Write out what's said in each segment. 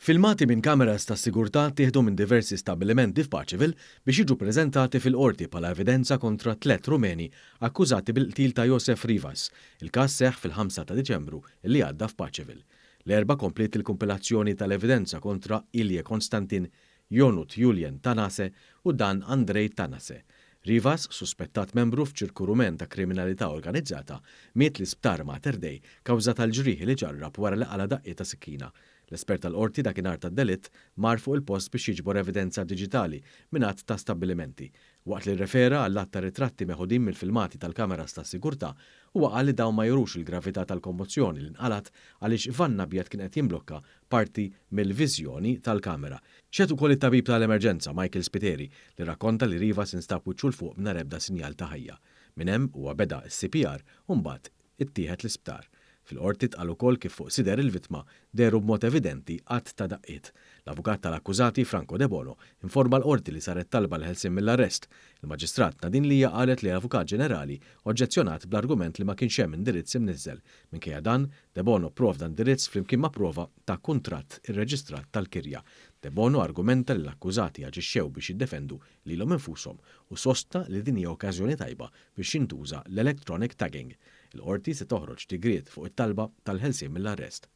Filmati minn kameras tas-sigurtà ttieħdu minn diversi stabbilimenti f'Paceville biex jiġu ppreżentati fil-Qorti bħala evidenza kontra tlett Rumeni akkużati bil-qtil ta' Josef Rivas. Il-każ seħħ fil-ħamsa ta' Diċembru li għadda f'Paceville. L-Erbgħa kompliet il-kumpilazzjoni tal-evidenza kontra Ilie Constantin, Ionut Julian Tanase u Dan Andrei Tanase. Rivas, suspettat membru f'ċirku Rumen ta' kriminalità organizzata, miet l-Isptar Mater Dei kawża tal-ġrieħi li ġarrab wara li qala' daqqiet ta' sikkina. L-espert tal-Qorti dakinhar tad-delitt mar fuq il-post biex jiġbor evidenza diġitali minn għadd ta' stabbilimenti. Waqt li rrefera għall-għadd ta' ritratti meħudin mill-filmati tal-kameras tas-sigurtà, huwa qal li dawn ma jurux il-gravità tal-kommozzjoni li nqalgħet għaliex vann abjad kien qed jimblokka parti mill-viżjoni tal-kamera. Xehed ukoll it-tabib tal-emerġenza, Michael Spiteri, li rrakkonta li Rivas instab wiċċu 'l fuq mingħajr ebda sinjal ta' ħajja. Minn hemm huwa beda s-CPR u mbagħad ittieħed l-isptar. Fil-Qorti tqal ukoll kif fuq sider il-vittma dehru b'mod evidenti għadd ta' daqqiet. L-avukat tal-akkużati, Franco Debono, informa l-Qorti li saret talba għall-ħelsien mill-arrest. Il-Maġistrat Nadine Lia qalet li l-Avukat Ġenerali oġġezzjonat bl-argument li ma kienx hemm indirizz imniżżel. Minkejja dan, Debono pprovda indirizz flimkien ma' prova ta' kuntratt irreġistrat tal-kirja. Debono argumenta li l-akkużati aġixxew biex jiddefendu lilhom infushom u sostna li din hija okkażjoni tajba biex jintuża l-electronic tagging. Il-Qorti se toħroġ digriet fuq it-talba tal-ħelsien mill-arrest.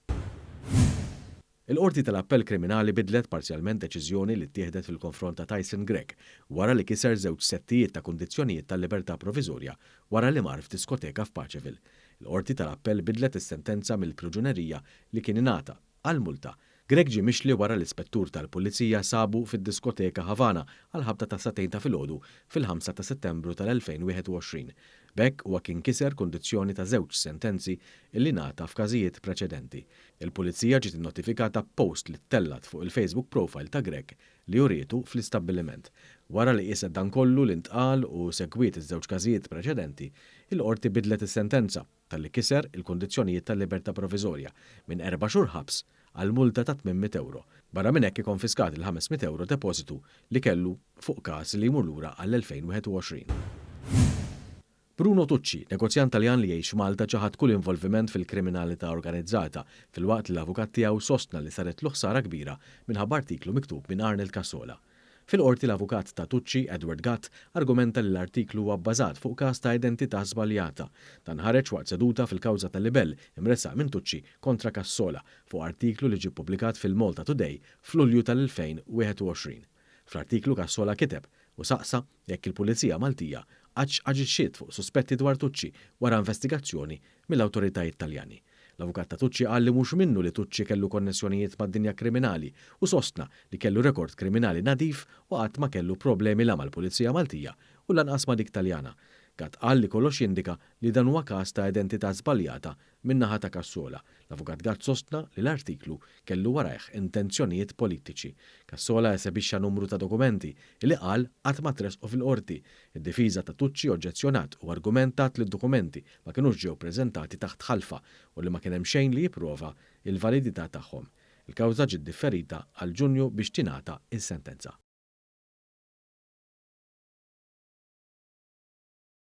Il-Qorti tal-Appell Kriminali bidlet parzjalment deċiżjoni li ttieħdet fil-konfront ta' Tyson Grech wara li kiser żewġ settijiet ta' kundizzjonijiet tal-libertà proviżorja wara li mar f'diskoteka f'Paceville. Il-Qorti tal-Appell bidlet is-sentenza mill-priġunerija li kien ingħata għal multa. Grech ġie mixli wara li spettur tal-Pulizija sabu fid-diskoteka Havana għall-ħabta tas-sagħtejn ta' filgħodu fil-ħamsa ta' Settembru tal-2021. B'hekk huwa kien kiser kundizzjoni ta' żewġ sentenzi li ngħata f'każijiet preċedenti. Il-Pulizija ġiet innotifikata b'post li ttellgħet fuq il-Facebook profile ta' Grech li urietu fl-istabbiliment. Wara li qieset dan kollu li ntqal u segwiet iż-żewġ każijiet preċedenti, il-Qorti bidlet is-sentenza. talli kiser il-kundizzjonijiet tal-libertà proviżorja, minn erba' xhur ħabs għal multa ta' 800 ewro. Barra minn hekk ikkonfiskat il-500 ewro depożitu li kellu fuq każ li jmur lura għall-2021. Bruno Tucci, negozjant Taljan li jgħix Malta ċaħad kull involviment fil-kriminalità organizzata, filwaqt li l-avukat tiegħu sostna li saretlu ħsara kbira minħabba artiklu miktub minn Arnold Cassola. Fil-Qorti l-avukat ta' Tucci, Edward Gatt, argumenta li l-artiklu huwa bbażat fuq każ ta' identità żbaljata. Dan ħareġ waqt seduta fil-kawża ta' libell imressaq minn Tucci kontra Cassola fuq artiklu li ġie ppubblikat fil-Malta Today f'Lulju tal-2021. Fl-artiklu Cassola kiteb u saqsa jekk il-Pulizija Maltija qattx aġixxiet fuq suspetti dwar Tucci wara investigazzjoni mill-awtoritajiet Taljani. L-avukat ta' Tucci qal li mhux minnu li Tucci kellu konnessjonijiet mad-dinja kriminali u sostna li kellu rekord kriminali nadif u qatt ma kellu problemi la mal-Pulizija Maltija u lanqas ma' dik Taljana. Gatt qal li kollox jindika li dan huwa każ ta' identità żbaljata min-naħa ta' Cassola. L-Avukat Gatt sostna li l-artiklu kellu warajh intenzjonijiet politiċi. Cassola esebixxa numru ta' dokumenti li qal qatt ma tressqu fil-Qorti. Id-difiża ta' Tucci oġġezzjonat u argumentat li d-dokumenti ma kinux ġew preżentati taħt ħalfa u li ma kien hemm xejn li jipprova l-validità tagħhom. Il-kawża ġiet differita għal Ġunju biex tingħata s-sentenza.